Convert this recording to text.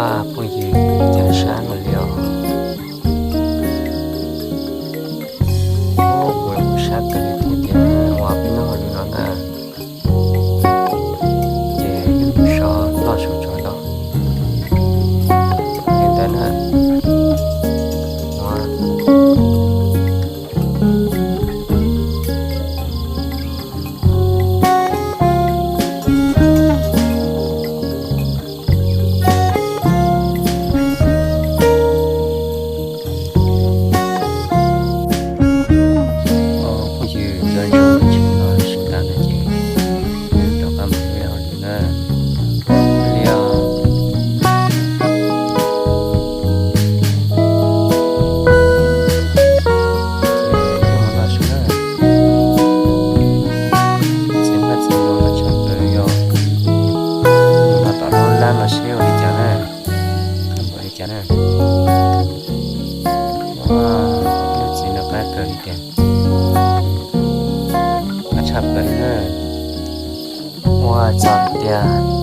Phooj ywg, cas sab luaj li os. Ua sab kawg li thiab tiag, ua peb nyob hauv lub no na, ces yeej so loj saum tsua ntau li ntawd na. Phooj ywg, nco ntsoov tsheb no sib tag no ces rov qab mus li hauv lwm na. Li os. Ces mus los sub na. Txiv hmab txiv ntoo los tshaj plaws li yog. Mus los tom lub lab no seb ua li cas na. Qab npaum li cas na. Ua, lub txiv no qab kawg li tiag. Qab tshaj plaws li na. Ua txog tias